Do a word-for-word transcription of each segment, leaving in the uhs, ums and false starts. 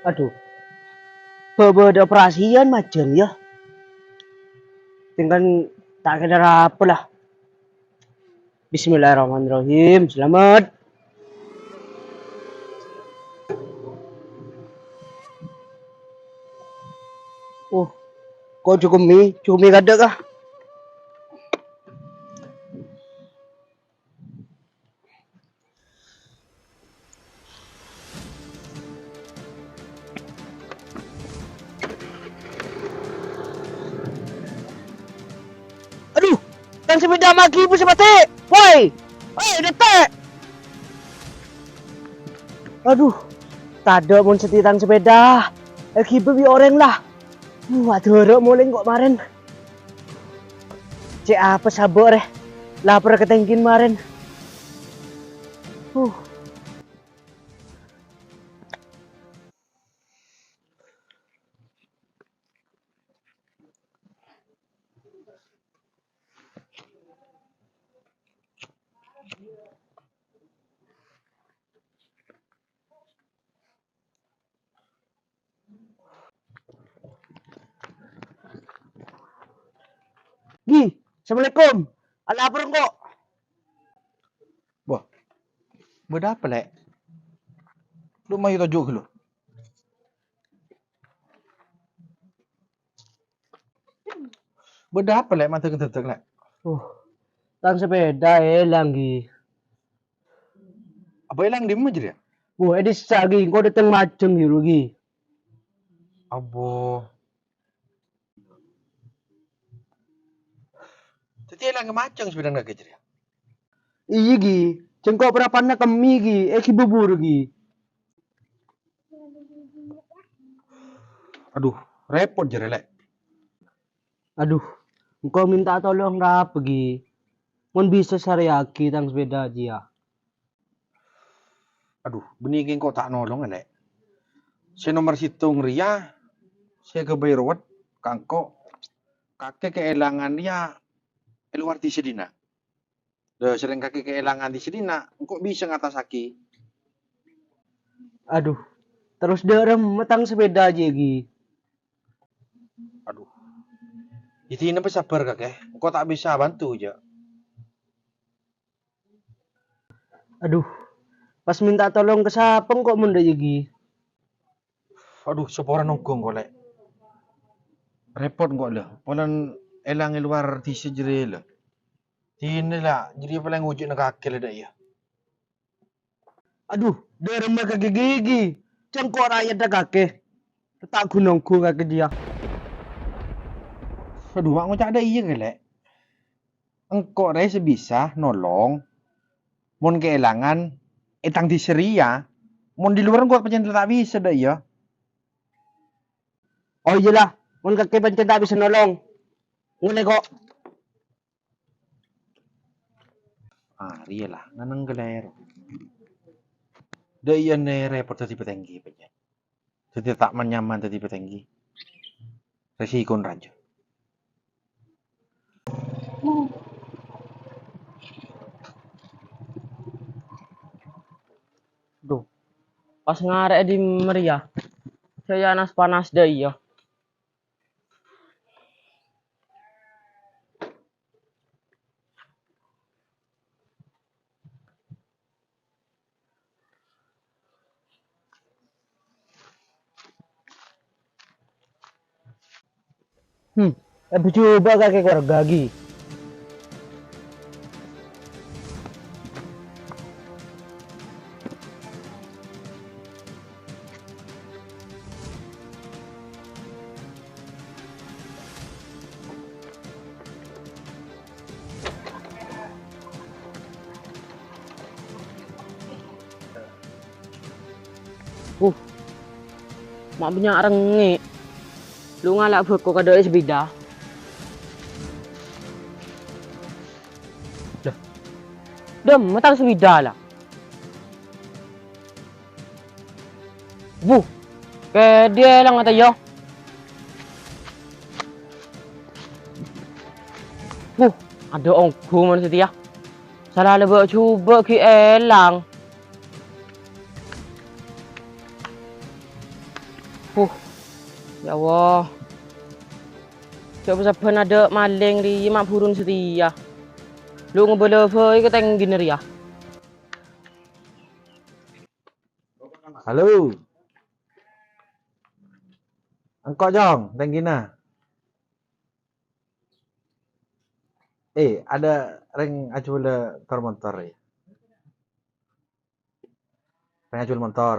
Adhu, bâ-, bâdâ operasian majân, yâ. Tinggal ta' kèra apa lah. Bismillahirrahmanirrahim. Selamat. Oh, kok cokop mi? Cokop mi kadâ' kah? Adhu, tang sepèda maghi bu sapatè. Woi, woi, dâtè'. Adhu, tadâ' mon satèya tang sepèda. Èghibâ bi' orèng la. Wah, adârâ' molè engko' marèn. Cè' apa sabâ' rè? Lapar katèngghin marèn. Huh. Ghi, assalamualaikum. Alapor engko'. Wah, bâdâ apa, Lè'? Lu mayu toju' ghâllu. Bâdâ apa, Lè', mandhâk-dhândhâk, Lè'? Oh, tang sepèda èlang, ghi. Apa èlang dimma jârèya? Wah, è dhisa, ghi. Engko' dâteng majâng, ghi, ru, ghi. Abo. Dhâddhi èlang majâng sepèdana kakè jârèya? Iyâ, ghi. Jhâ' engko' parappa'na kemmè, ghi. Èghibâ buru, ghi. Adhu, rèpot jârèya, Lè'. Adhu, engko' mènta tolong rapa, ghi. Mon bisa sarèyaghi tang sepèda jiyâ. Adhu, bânnè ghi engko' ta' nolong, Lè'. Sè nomer sèttong rèya, sè ghâbây rowet ka engko', kakè kaèlangan rèya è lowar dhisa dinna'. Dâ, sarèng kakè kaèlangan dhisa dinna', engko' bisa ngatassaghi. Adhu, terros dâ' remma tang sepèda jiyâ, ghi. Adhu. Dhâddhi napa sabâr, kakè? Engko' ta' bisa bantu, jâ. Adhu, pas mènta tolong ka sapa engko' mon dâ' iyâ, ghi? Adhu, saporana ongghu engko', Lè'. Rèpot engko', la. Polana èlang è lowar dhisa jârèya, la. Dinna, la, jârèya palèng ojhâna kakè, la, dâ' iyâ. Adhu, dâ' remma kakè, ghi. Jhâ' engko' ra'yadda kakè. Ta' ghun-ongghu kakè jiyâ. Adhu, ma' ngoca' dâ' iyâ, Lè'. Engko' rè sè bisa nolong. Mon kaèlangan è tang dhisa rèya, mon è lowar engko' pancèn ta' bisa, dâ' iyâ. Oh, iyâ, la. Mon kakè pancèn ta' bisa nolong. Ngolè, ko'. Arèya la, nganèng kalèro. Dâ' iyâ nè rèpot dhâddhi patèngghi, pancèn. Dhâddhi ta' man-nyaman dhâddhi patèngghi. Rèsikona rajâ. Dhu, pas ngarè' è dimma rèya? Sè panas-panas dâ' iyâ. Hmm, èbhâjhubâ' kakè keluarga, ghi. Uh, ma' bânnya' rengngè'. Lu ngala' bhâko kadâ' è sapèda. Dah. Dâmma tang sapèda la. Buh, kèdhi èlang ta' iyâ? Buh, adâ' ongghu mon satèya. Sala la bâ'-jhubâ' ghi' èlang. Puh, ya Allah. Jhâ' sabbhân adâ' malèng rèya ma' burun satèya. Lu ngobâlâ bhâi ka tèngghina rèya. Halo. Engko', Cong, tèngghina. Eh, adâ' rèng ajhuwâlâ tor-montor, yâ? Rèng ajhuwâl montor.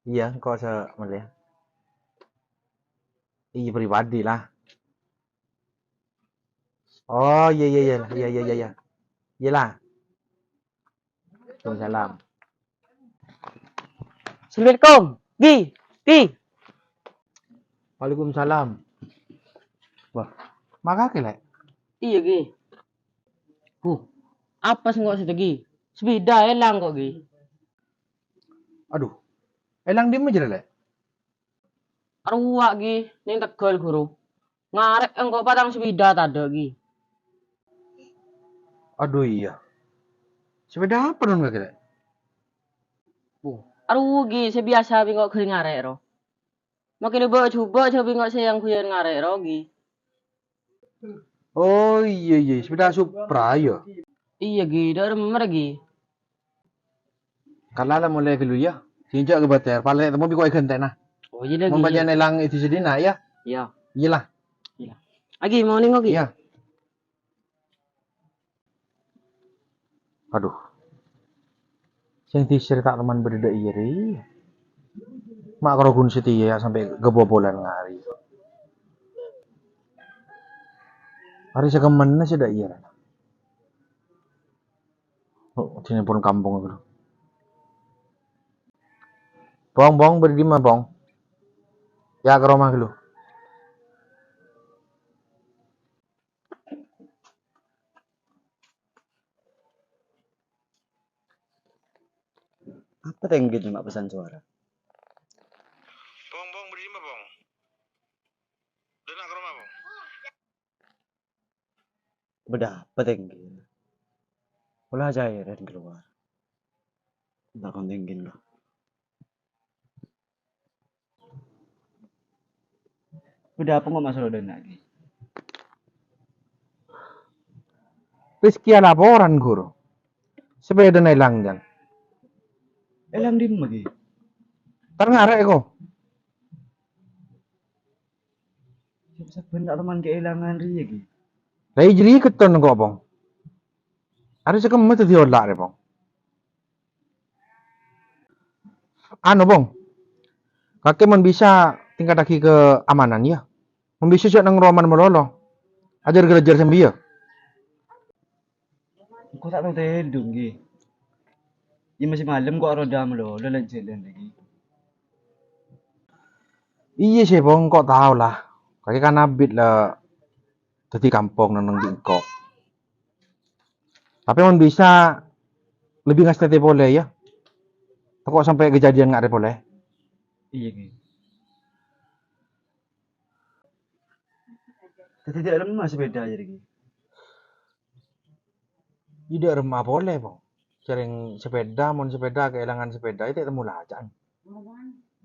Iyâ, engko' sè mellè. Iyâ, pribadi, la. Oh, iyâ, iyâ, iyâ, la. Iyâ, iyâ, iyâ, iyâ. Iyâ, la. Waalaikumsalam. Assalamualaikum. Gi, Gi. Waalaikumsalam. Wah, ma' kakè, Lè'? Iyâ, Gi. Huh, apa sè engko' sè Gi? Sepèda èlang ko', Gi. Adhu, èlang dimma jârèya, Lè'? Arowa, Gi, neng Tegal, Ghuru. Ngarè' engko' patang sepèda tadâ', Gi. Adhu, iyâ. Sepèda apa non kakè, Lè'? Puh, arowa, Gi, sè biyasa bi' engko' ghâri ngarè' ro. Makkè la bâ' jhubâ' jhâ' bi' engko' sè yang-ghuyan ngarè' ro, Gi. Oh, iyâ, iyâ, sepèda Supra, yâ? Iyâ, Gi, dâ' remma, Gi. Kala la molè ghâllu, yâ. Sènga' jhâ' kabâtèr, palèng temmo bi' engko' èghântèna. Oh, iyâ, Gi. Mon pajhât èlang è dissa dinna', yâ? Iyâ. Iyâ, la. Iyâ. Agi, mau nèng, Gi? Iyâ. Adhu. Sè dissa rèya ta' toman bâdâ dâ' iyâ rèya. Ma' karo ghun satèya sampè' ghâbâ polana ngarè'. Arè sè kemmanna sè dâ' iyâ rèya. Oh, dinèpon kampong ghâllu. Bong, Bong, bâdâ dimma, Bong? Yâ, ka roma ghâllu. Apa tèngghi coma pesan suara? Bong, Bong, bâdâ dimma, Bong? Dâna ka roma, Bong. Bâdâ apa tèngghi? Pola cairan keluar. Entar kon tèngghi, loh. Bâdâ apa engko' masalah dâna, Gi? Rizky alaporan, Ghuru. Sepèdana èlang, Jang. Èlang dimma, Gi? Tar ngarè', ko. Sabbhân ta' toman kaèlangan rèya, Gi. Lah, iyâ jârèya ketton engko', Pong. Arè sè kemma dhâddhi ola' rè, Pong. Anu, Pong. Kakè mon bisa tingkattaghi keamanan, yâ. Mon bisa jhâ' neng romana malolo. Ajhâr-ghâlâjhâr sambi, yâ. Engko' ta' tao tèdung, Gi. Iyâ, masih malem ko' aroda malolo lan-jhâlân, Gi. Iyâ sè, Pong, ko' tao la. Kakè kan abit la dhâddhi kampong neng-neng bi' engko'. Tapè mon bisa lebbi ngastètè polè, yâ. Tako' sampè' kejadian ngarè' polè. Iyâ, Gi. Dhâddhi dâ' remma sepèda jârèya, Gi? Iyâ dâ' remma polè, Pong. Jhâreng sepèda, mon sepèda, kaèlangan sepèda, ètemmo laca'an.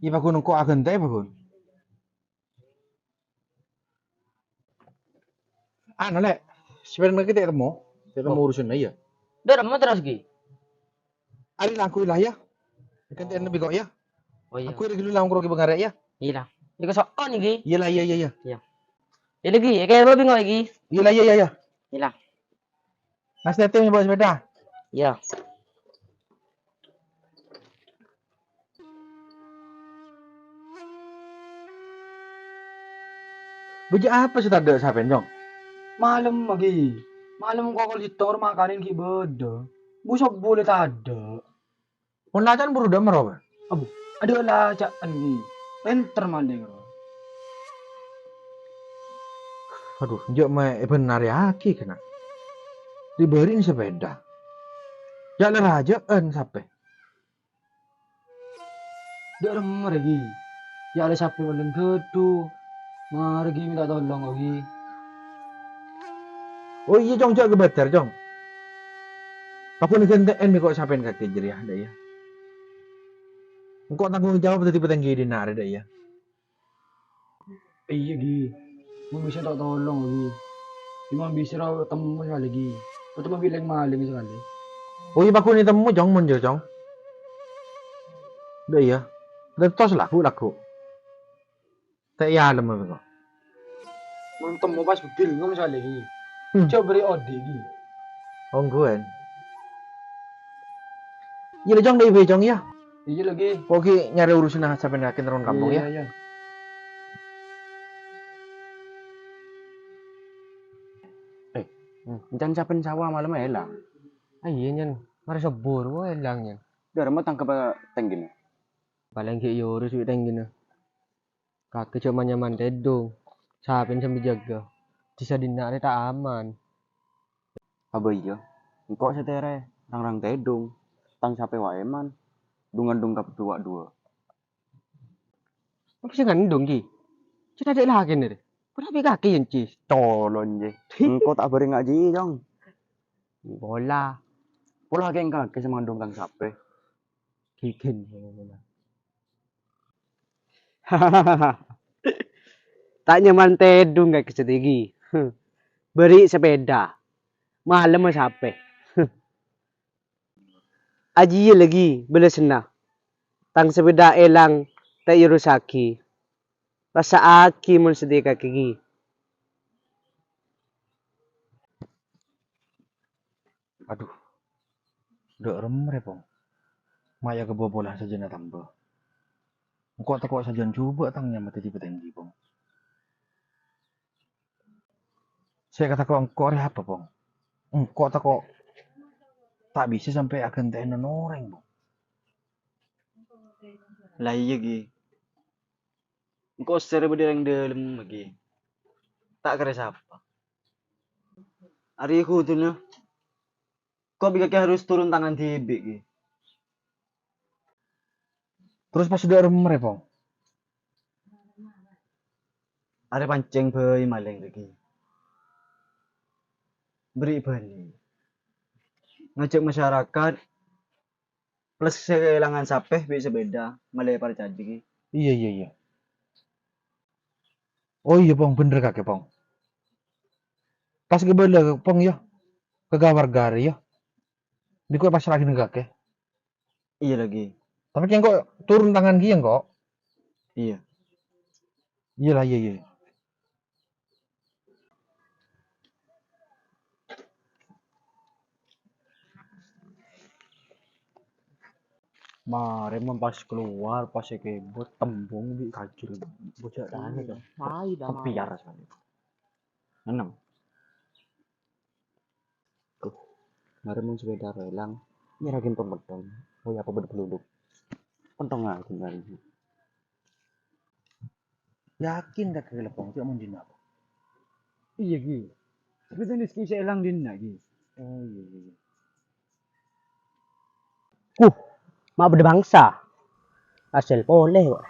Iyâ, paghun engko' aghântè, paghun. Anu, Lè', sepèda nèka ta' ètemmo, ta' ètemmo urusanna, iyâ. Dâ' remma terros, Gi? Arè la angghuy la, yâ. Ghântèyan bi' engko', yâ. Oh, iyâ. Angghuy rè ghâllu la, ongkrong bi' pangarè', yâ. Iyâ la. Iyâ, kaso'on, Gi. Iyâ la, iyâ, iyâ, iyâ. Iyâ. Iyâ la, Gi, èkèbâ bi' engko', Gi. Iyâ la, iyâ, iyâ, iyâ. Iyâ la. Nastètè nyèbâ sepèda. Iyâ. Bâjâ apa sè tadâ' sapèn, Jong? Malem, Gi. Malem koko litor makanan ghi' bâdâ. Bu sobbhu la tadâ'. Pon laca'an buru dâ' maro, Bang? Abu, adâ' laca'an, Gi. Pènter malèng, ro. Adhu, enjâ' ma' èbhennarraghi, kana'. Dibâri'i sepèda. Jhâ' la rajâ'ân sapè. Dâ' remma rè, Gi. Jhâ' la sapè ollèna ghâdhu. Marè, Gi, minta tolong, Gi. Oh iyâ, Cong, jhâ' ghâbâtèr, Cong. Kapan ghântè'èn bi' ko' sapèn kakè jârèya, dâ' iyâ. Engko' tanggung jawab dhâddhi patèngghi è dinna' arè, dâ' iyâ. Iyâ, Gi. Mon bisa ta' tolong, Gi. Coma bisa ro temmo sakalè, Gi. Otabâ bilâ malèng sakalè. Oh, iyâ, paghun ètemmo, Cong, mon jâ, Cong. Dâ' iyâ. Dâ' tos lagu, lagu. Ta' èyalem apa kok? Mon temmo pas bingung sakalè, Gi. Hmm. Jhâ' bâri' odi', Gi. Ongghuwân. Iyâ, la, Cong, dâ' iyâ, Cong, iyâ. Iyâ, la, Gi. Kok ghi' nyarè urusanna sampèyan kakè terron kampong, iyâ, iyâ. Iyâ. Eh, hmm, èncana sampèyan sawa malem èlang. Ah, iyâ, Nyen. Marè sobbhu, wah, èlang, Nyen. Dâremma tangkebbhâ tèngghina. Palèng ghi' èurus bi' tèngghina. Kakè jhâ' man-nyaman tèdung, sampèyan sambi jâgâ. È dinna' arè ta' aman. Abâ iyâ, engko' sè terè, rang-rang tèdung, tang sapè wa èman, dung-nganḍung kabbhi wa' duwâ'. Engko' sè nganḍung, Gi? Sè tadâ' lakèna rè. Padâ bi' kakè, yèn, Cis. Colo', Nji. Engko' ta' bâri' ngajhi, Cong. Pola. Pola kèng kakè sè manḍung tang sapè. Gigin. Ta' nyaman tèdung kakè satèya, Gi. Bâri' sapèda. Malem sapè. Ajiyâ la, Gi, bâlessanna. Tang sapèda èlang ta' èurussaghi. Rassa'aghi mon satèya kakè, Gi. Adhu. Dâ' remma rè, Pong. Ma' iyâ kabobolan sajân atamba. Engko' tako' sajân jhubâ' tang nyaman dhâddhi patèngghi, Pong. Sè èkatako' engko' rè apa, Pong? Engko' tako' ta' bisa sampè' aghântè'è non-orèng, Pong. La iyâ, Gi. Engko' sè rè bâdâ rèng dâlem, Gi. Ta' karè sapa. Arè ghuduna. Ko' bi' kakè harus turun tangan dhibi', Gi. Terros pas dâ' remma rè, Pong? Arè pancèng bhâi malèng rè, Gi. Bâri' bâli. Ngajhâk masyarakat, plus sè kaèlangan sapè bi' sapèda, malè parcajâ, Gi. Iyâ, iyâ, iyâ. Oh iyâ, Pong, bhender kakè, Pong. Pas kabâlâ, Pong, yâ. Ka warga rè, yâ. Bi' ko' èpassra'aghi neng kakè. Iyâ la, Gi. Tapè kèng ko' turun tangan kèya, ko'. Iyâ. Iyâ la, iyâ, iyâ. Marè mon pas kalowar, pas èkèbut, tembung bi' kajur. Bocah tani, Cong. Kepiar rasanya. Enam. Tuh, marè mon sapèda èlang, nyaraghin pon-pentong. Oh ya, apa bâdâ peluluk? Pentong aja nyaraghin. Yakin kakè Lepong, cè' mon dinna'? Iyâ, Gi. Tapi tadi Rizky sè èlang dinna', Gi. Oh, iyâ, iyâ, iyâ. Uh, ma' bâdâ bangsa. Asèl polè, kok.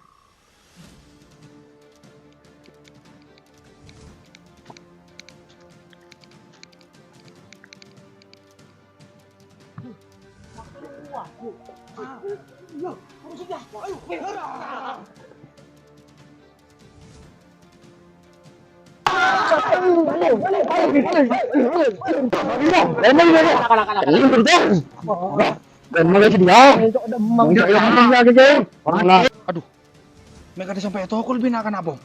Adhu, mè' kadhi sampè' tokol bi' na'-kana', Pong.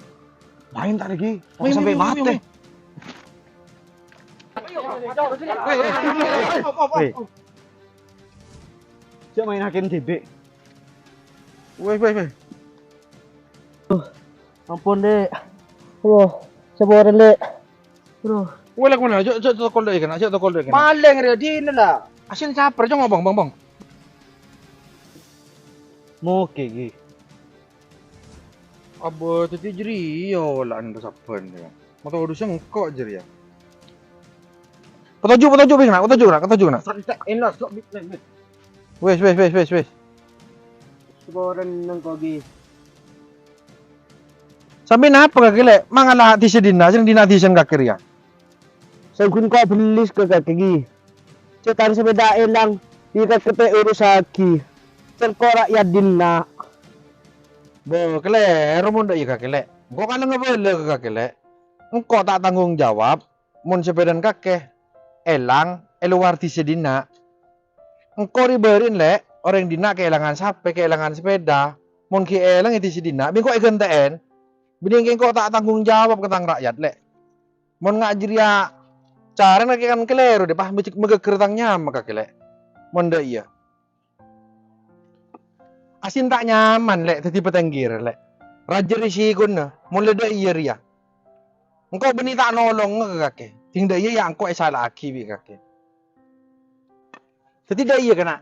Maèn ta' lagi, sampè' matè. Cè' maèn hakim dhibi'. Wes, wes, wes. Ampon, Dek. Wah, saporana, Dek. Bro. Wes, la kemana? Jhâ', jhâ' tokol dâ' kènè', jhâ' tokol dâ' kènè'. Malèng rè, dinna la. Asèn saper, jhâ' ngobâ, Bang, Bang. Mokè, Gi. Abâ, dhâddhi jârèya, la, anda sabbhân, yâ. Motor urusan engko' jârèya. Patoju', patoju', Bang, na', patoju', na', patoju', na'. Santai, enak, sok, bit, bit, bit. Wes, wes, wes, wes, wes. Saporana engko', Gi. Sampè' napa kakè, Lè'? Mangala dhisa dinna', sè dinna' dhisa kakè rèya. Sè ghun ko' bellis ka kakè, Gi. Cè' tang sapèda èlang, bi' kakè ta' èurussaghi. Cè' ko' ra'yat dinna'. Bâh, kalèro mon dâ' iyâ kakè, Lè'. Engko' kan ngabâlâ ka kakè, Lè'. Engko' ta' tanggung jawab mon sapèdana kakè èlang è lowar dissa dinna'. Engko' rè-bâri'na, Lè', orèng dinna' kaèlangan sapè, kaèlangan sapèda. Mon ghi' èlang è dissa dinna', bi' engko' èghântè'è. Bânnè engko' ta' tanggung jawab ka tang ra'yat, Lè'. Mon nga' jârèya carana kakè kan kalèro, dâ' pas mè-, maghâggher tang nyama kakè, Lè'. Mon dâ' iyâ. Asèn ta' nyaman, Lè', dhâddhi patèngghirâ, Lè'. Rajâ rèsikona, mon la dâ' iyâ rèya. Engko' bânnè ta' nolonga ka kakè. Dhing dâ' iyâ, yâ engko' èsala'aghi bi' kakè. Dhâddhi dâ' iyâ, kana'.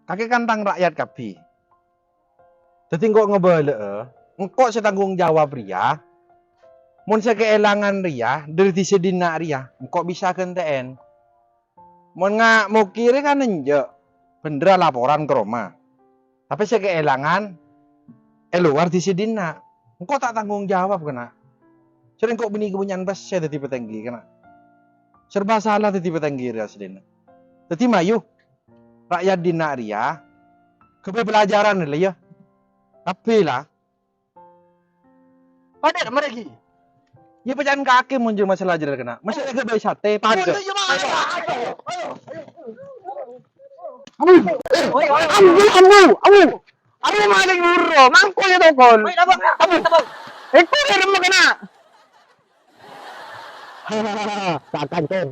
Kakè kan tang ra'yat kabbhi. Dhâddhi engko' ngabâlâ'â, engko' sè tanggung jawab rèya. Mon sè kaèlangan rèya, dâri dissa dinna' rèya, engko' bisa ghântè'è. Mon nga' mokèrè kan enjâ', bhendherrâ laporan ka roma. Tapè sè kaèlangan è lowar dissa dinna', engko' ta' tanggung jawab, kana'. Sèrèng engko' bânnè kabânnya'an pèssè dhâddhi patèngghi, kana'. Serba sala dhâddhi patèngghi rè aslina. Dhâddhi mayu, ra'yat dinna' rèya, ghâbây pelajaran la, yâ. Kabbhi la. Padâ marè ghi. Yâ, pèca'an kakè mon jâ' masalah jârèya, kana'. Masalah ghâbây satè, padâ. Ayo, ayo, ayo. Abu, abu, abu, abu. Abu malèng buru, mangko yâ tokol. Abu. Èko remma kana'. Kakang, Kong.